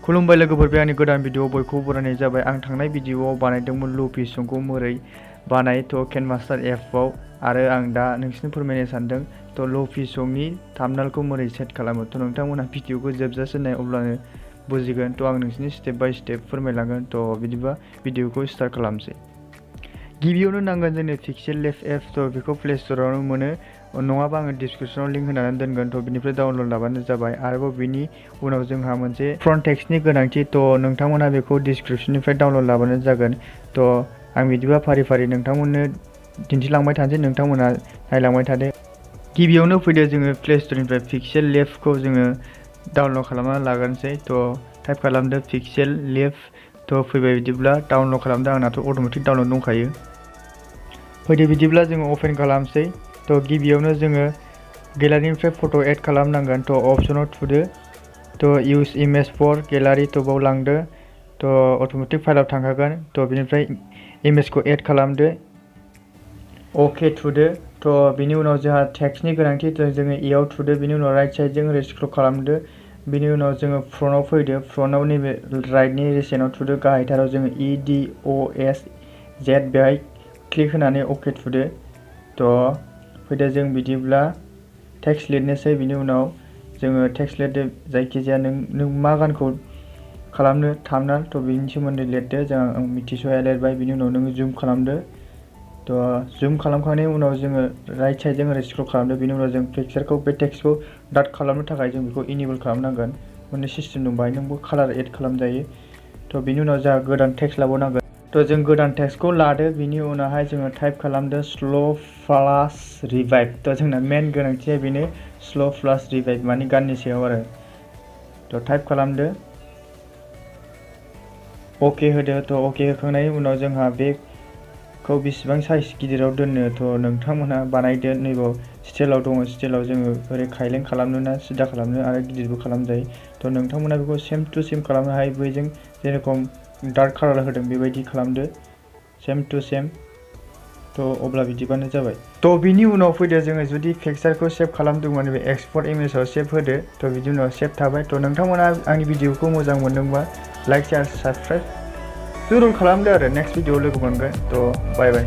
खुलुमबाय लोगोफोर, बे आंनि गोदान भिडिअ बयखौबो बरायनाय जाबाय। आं थांनाय भिडिअआव बानायदोंमोन लफि संखौ मोरै बानाय केनभास्टार एपआव, आरो आं दा नोंसिनो फोरमायनो सानदों लफि संनि थाम्बनेलखौ मोरै सेट खालामो। नोंथांमोनहा भिडिअखौ जोबजासे नाय, अब्लानो बुजिगोन। आं नोंसिनि स्टेप बाय स्टेप फोरमायलांगोन। बिदिबा भिडिअखौ स्टार्ट खालामसै। गिबियावनो नांगोन जोंनो पिक्सेलab एप। बेखौ प्ले स्ट'रावनो मोनो, नङाबा आङो डिसक्रिपसनाव लिंक होनानै दोनगोन। बिनिफ्राय डाउनल'ड लाबानो जाबाय। आरोबाव बिनि उनाव जोंहा मोनसे फ्रन्ट टेक्सटनि गोनांथि। नोंथांमोनहा बेखौ डिसक्रिपसननिफ्राय डाउनल'ड लाबानो जागोन। आं बिदिबा फारि फारि नोंथांमोननो दिन्थिलांबाय थानोसै, नोंथांमोनहा नायलांबाय थादो। गिबियावनो फैदो, जोङो प्ले स्ट'रनिफ्राय पिक्सेलabखौ जोङो डाउनल'ड खालामना लागोनसै। टाइप खालामदो पिक्सेलab। फैबाय, बिदिब्ला डाउनल'ड खालामदो। आंनाथ' अट'मेटिक डाउनल'ड दंखायो। फैदो, बिदिब्ला जोङो अपेन खालामसै। गिबियावनो जोङो गेलारिनिफ्राय फट' एड खालामनांगोन। अपसनाव थुदो। Use image for gallery. बाव लांदो। अट'मेटिक फाइलाव थांखागोन। बिनिफ्राय इमेजखौ एड खालामदो। अके थुदो। बिनि उनाव जोंहा टेक्सटनि गोनांथि। जोङो इयाव थुदो। बिनि उनाव राइट साइडजों ओरै स्क्रल खालामदो। बिनि उनाव जोङो फ्रन्टआव फैदो। फ्रन्टआव नैबे राइटनि रिसेन्टआव थुदो। गाहायथाराव जोङो EDOSZ बेहाय क्लिक होनानै अके थुदो। फैदो, जों बिदिब्ला टेक्स्ट लिरनोसै। बिनि उनाव जोङो टेक्स्ट लिरदो। जायखिजाया नों मा गानखौ खालामनो थाम्बनेल, बिनि सोमोन्दै लिरदो। आं मिथिस'या लिरबाय। बिनि उनाव नोङो जुम खालामदो। जुम खालामखांनायनि उनाव जोङो राइट साइडजों ओरै स्क्रल खालामदो। बिनि उनाव जों पिक्सारखौ, बे टेक्सटखौ डार्क खालामनो थाखाय जों बेखौ इनेबल खालामनांगोन। मोननै सिस्टेम दं बाहाय, नोंबो कालार एड खालामजायो। बिनि उनाव जोंहा गोदान टेक्स्ट लाबावनांगोन। जों गोदान टेक्सटखौ लादो। बिनि उनावहाय जोङो टाइप खालामदो स्ल' प्लास रिभाइभ। जोंना मेन गोनांथिया बेनो, स्ल' प्लास रिभाइभ, माने गाननि सायाव आरो। टाइप खालामदो। अके होदो। अके होखांनायनि उनाव जोंहा बेखौ बेसेबां साइज गिदिराव दोननो नोंथांमोनहा बानायदो। नैबाव स्टाइलाव दङ। स्टाइलाव जोङो ओरै खायलें खालामनो ना सिदा खालामनो आरो गिदिरबो खालामजायो। नोंथांमोनहा बेखौ सेम टु सेम खालामनो हायो। बैजों जेरेखम डार्क कालार होदों बेबायदि खालामदो, सेम टु सेम। अब्ला बिदिबानो जाबाय। बिनि उनाव फैदो, जोङो जुदि पिक्सारखौ सेभ खालामदोंमोन, बे एक्सपर्ट इमेजाव सेभ होदो। बिनि उनाव सेभ थाबाय। नोंथांमोना आंनि भिडिअखौ मोजां मोनदोंबा लाइक, शेयार, साबस्क्राइब जरुर खालामदो आरो। नेक्स्ट भिडिअआव लोगो मोनगोन। बाय बाय।